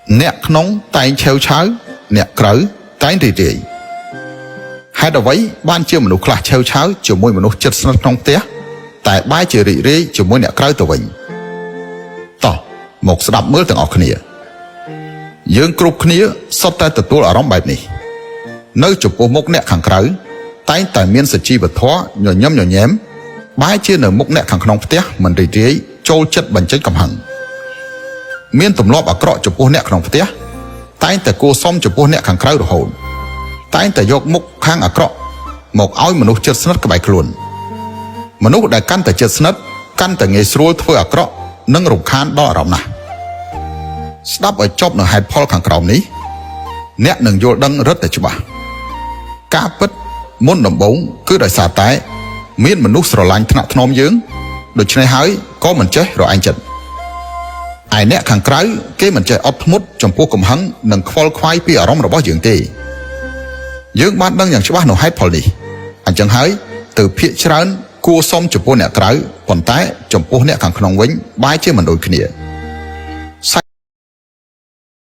អ្នកក្នុងតែងឆេវឆាវអ្នកក្រៅតែងរីករាយហេតុអ្វីបានជាមនុស្សខ្លះឆេវឆាវជាមួយមនុស្សជិតស្និទ្ធក្នុងផ្ទះតែបែរជារីករាយជាមួយអ្នកក្រៅទៅវិញតោះមកស្ដាប់មើលទាំងអស់គ្នាយើងគ្រប់គ្នាសុទ្ធតែទទួលអារម្មណ៍បែបនេះនៅចំពោះមុខអ្នកខាងក្រៅតែងតែមានសជីវធម៌ញញឹមញញែមបែរជានៅមុខអ្នកខាងក្នុងផ្ទះមិនរីករាយចូលចិត្តបញ្ចេញកំហឹងមានទម្លាប់អាក្រក់ចំពោះអ្នកក្នុងផ្ទះតែងតែគួរសមចំពោះអ្នកខាងក្រៅរហូតតែងតែយកមុខខាងអាក្រក់មកឲ្យមនុស្សជិតស្និទ្ធក្បែរខ្លួនមនុស្សដែលកាន់តែជិតស្និទ្ធកាន់តែងាយស្រួលធ្វើអាក្រក់និងរំខានដល់អារម្មណ៍ណាស់ស្ដាប់ឲ្យចប់នៅហេតុផលខាងក្រោមនេះអ្នកនឹងយល់ដឹងរឹតតែច្បាស់ការពិតមុនដំបូងគឺដោយសារតែមានមនុស្សស្រឡាញ់ថ្នាក់ថ្នមយើងដូច្នេះហើយក៏មិនចេះរឯងចិត្តឯអ្នកខាងក្រៅគេមិនចេះអត់ធ្មត់ចំពោះកំហឹងនិងខ្វល់ខ្វាយពីអារម្មណ៍របស់យើងទេយើងបានដឹងយ៉ាងច្បាស់នៅហេតុផលនេះអញ្ចឹងហើយទៅភាកច្រើនគួរសមចំពោះអ្នកក្រៅប៉ុន្តែចំពោះអ្នកខាងក្នុងវិញបែរជាមិនដូចគ្នា